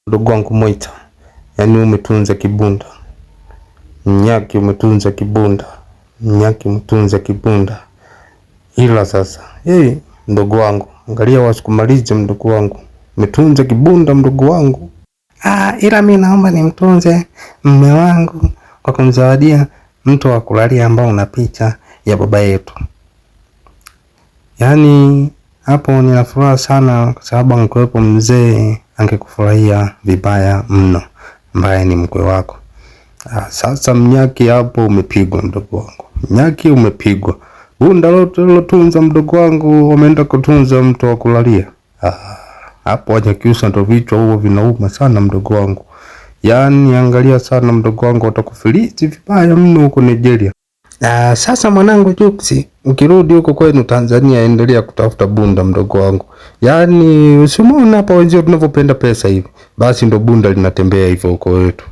Mdogo wangu Mwita, yaani umetunza kibunda. Mnyaki umetunza kibunda. Mnyaki umetunza kibunda. Ila sasa, hey, mdogo wangu, angalia wasikumalize mdogo wangu. Umetunza kibunda mdogo wangu. Ah, ila mi naomba nimtunze mme wangu kwa kumzawadia mto wa kulalia ambao una picha ya baba yetu. Yaani hapo nina furaha sana kwa sababu angekuwepo mzee angekufurahia vibaya mno, ambaye ni mkwe wako. Ah, sasa Mnyaki hapo umepigwa mdogo wangu. Mnyaki umepigwa. Bunda lote lilotunza mdogo wangu wameenda kutunza mto wa kulalia. Ah, hapo Wanyakyusa ndo vichwa huo vinauma sana mdogo wangu. Yaani angalia sana mdogo wangu, watakufilisi vibaya mno huko Nigeria. Ah, sasa mwanangu Juksi, ukirudi huko kwenu Tanzania endelea kutafuta bunda mdogo wangu. Yaani usimuone hapa wenzio tunavyopenda pesa hivi. Basi ndo bunda linatembea hivyo huko wetu.